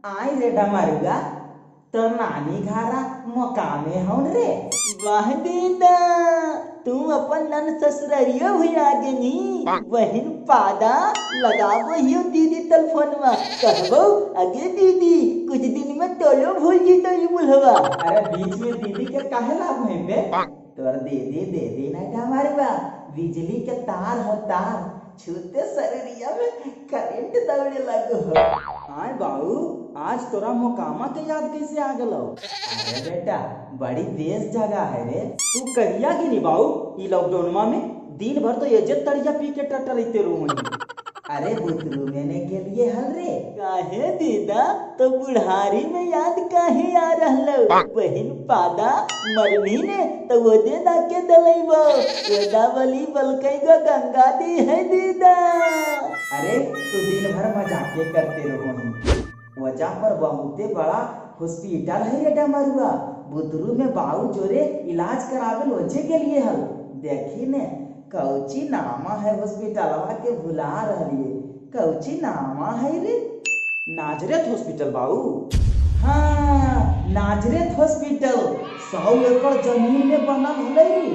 आई रे डमरुआ, तो नानी घरा मोकामे हौन रे। वाह दीदा, तू अपन नन ससुररियो भुला गेनी। बहिन पादा लगाबो हियो दीदी टेलीफोनवा, कहबो अगे दीदी कुछ दिन में तोलो भूल जीतो ई बुलहवा। अरे बीच में दीदी के काहे लाभ है बे? तोर दीदी दीदी ना डमरुआ, बिजली के तार हो तार छूते शरीरिया में करंट दौड़े लगो हो। आय बाबू, आज तोरा मोकामा के याद कैसे आ गलो? अरे बेटा बड़ी बेस जगह है रे। तू कहिया गिनी बाबू ई लॉकडाउनमा में? दिन भर तो एजे तड़िया पी के टटरते रहू। अरे बुतरू मैंने के लिए हल रे। काहे दीदा तो बुढ़ारी में याद काहे आ रहलो? बहिन पादा मरनी ने तो वो दे दा के दलैबो गोदावली बलकै गो गंगा दी है दीदा। अरे तू दिन भर मजाके करते रहो। वजह पर बहुते बड़ा हॉस्पिटल है रे डमरुआ। बुतरू में बाऊ जोरे इलाज करावे वजे के लिए हल। देखी ने कौची नामा है हॉस्पिटलवा के भुला रहिए, कौची नामा है रे? नाजरेथ हॉस्पिटल बाऊ। हाँ नाजरेथ हॉस्पिटल 100 एकड़ जमीन में बनल हलै रे।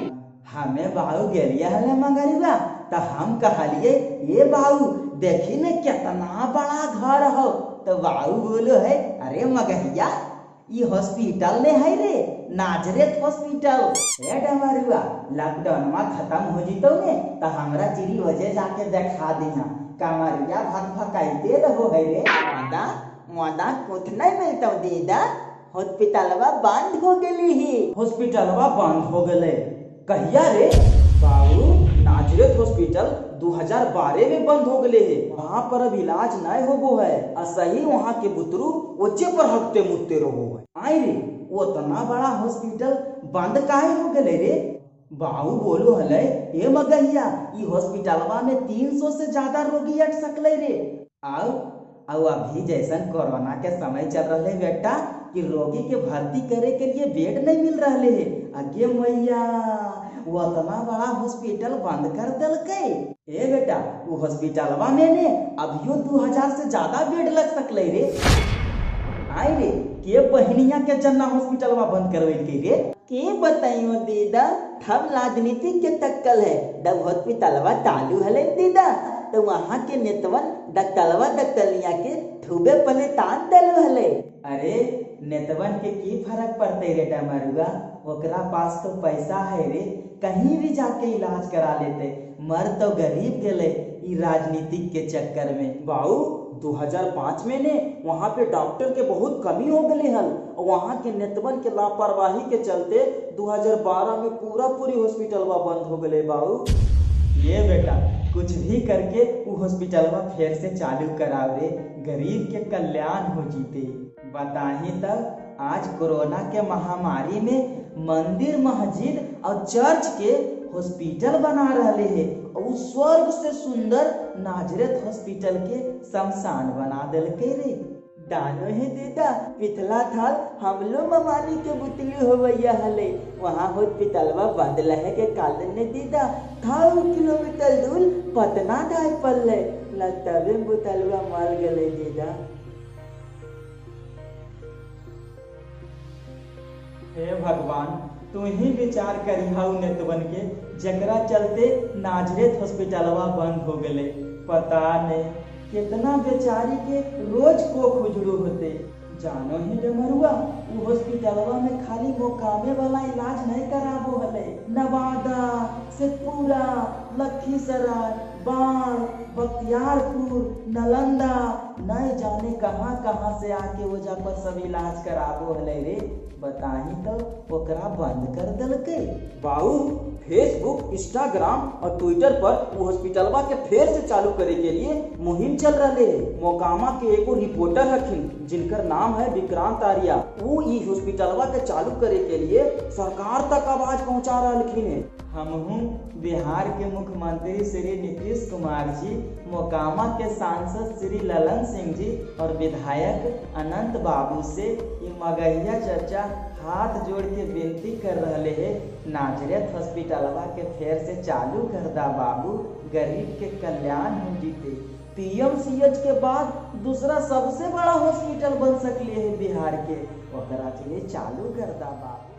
हमें बाऊ गेलिए हले मगरुआ, तो हम कहलिए ये बाऊ देखी ने कितना बड़ा घर हो। तो बाऊ बोलो है अरे मगहिया ये हॉस्पिटल ने है रे, नाजरेथ हॉस्पिटल। ए डमरुआ लॉकडाउन में खत्म हो जीतो ने तो हमरा चिरी वजह जाके देखा दिहा। कमरिया भक भकाइते रहो है रे। मादा मादा कुछ नहीं मिलता दीदा, हॉस्पिटलवा बंद हो गेली ही। हॉस्पिटलवा बंद हो गेले कहिया रे बाबू? नाजरेथ हॉस्पिटल 2012 में बंद हो गए है। वहाँ पर अब इलाज नहीं होबो है, असही वहाँ के बुतरू ओचे पर हकते मुत्ते रहो है। आई रे उतना बड़ा हॉस्पिटल बंद काहे हो गए रे? बाबू बोलो हले ए मगहिया ई हॉस्पिटलवा में 300 से ज्यादा रोगी अट सकले रे। आओ आओ अभी जैसन कोरोना के समय चल रहे बेटा कि रोगी के भर्ती करे के लिए बेड नहीं मिल रहे है। अगे मैया वो उतना बड़ा हॉस्पिटल बंद कर दिलकै। ए बेटा वो हॉस्पिटलवा में ने अभियो 2000 से ज्यादा बेड लग सकले रे। आई रे के बहनिया के जन्ना हॉस्पिटलवा बंद करवेलकै रे? के बताइयो दीदा, हम राजनीति के टक्कल है। जब हॉस्पिटलवा चालू हले दीदा तो वहाँ के नेतवन डॉक्टरवा डॉक्टरनिया के ठुबे पले तान दल हले। अरे नेतवन के की फर्क पड़ते रे डमरुआ, ओकरा पास तो पैसा है रे, कहीं भी जाके इलाज करा लेते। मर तो गरीब गेले ई राजनीतिक के चक्कर में। बाऊ 2005 में ने वहाँ पे डॉक्टर के बहुत कमी हो गए हल। वहाँ के नेतवन के लापरवाही के चलते 2012 में पूरा पूरी हॉस्पिटलवा बंद हो गए बाऊ। ये बेटा कुछ भी करके वो हॉस्पिटलवा फिर से चालू करावे, गरीब के कल्याण हो जीते। बताही तब आज कोरोना के महामारी में मंदिर मस्जिद और चर्च के हॉस्पिटल बना रहे हैं और स्वर्ग से सुंदर नाजरेथ हॉस्पिटल के शमशान बना दिलकै रे। दानो है दीदा पिछला थाल हमलो ममानी के बुतली होवैया हले। वहाँ हॉस्पिटलवा बंद रहे के कारण ने दीदा 100 किलोमीटर दूर पटना जाए पड़ले, तबे बुतलवा मर गए दीदा। हे भगवान तू ही विचार करिहा नेतवन के जकरा चलते नाजरेथ हॉस्पिटलवा बंद हो गए। पता नहीं कितना बेचारी के रोज को खुजड़ू होते। जानो ही डमरुआ वो हॉस्पिटलवा में खाली मोकामे वाला इलाज नहीं कराबो हले। नवादा, शेखपुरा, लखीसराय, बाढ़, बख्तियारपुर, नालंदा, नहीं जाने कहाँ कहाँ से आके वजह पर सब इलाज कराबो हले रे। बताही तो ओकरा बंद कर दिलकै। बाऊ फेसबुक, इंस्टाग्राम और ट्विटर पर वो हॉस्पिटलवा के फेर से चालू करे के लिए मुहिम चल रहे है। मोकामा के एगो रिपोर्टर हखिन जिनकर नाम है विक्रांत आर्या, वो ई हॉस्पिटलवा के चालू करे के लिए सरकार तक आवाज पहुंचा रहा है। हमहू बिहार के मुख्यमंत्री श्री नीतीश कुमार जी, मोकामा के सांसद श्री ललन सिंह जी और विधायक अनंत बाबू से ये मगहिया चर्चा हाथ जोड़ के विनती कर रहे है, नाजरेथ हॉस्पिटलवा के फेर से चालू कर दा बाबू, गरीब के कल्याण हो जीते। पीएमसीएच के बाद दूसरा सबसे बड़ा हॉस्पिटल बन सकले है बिहार के। ओकरा के चालू कर दा बाबू।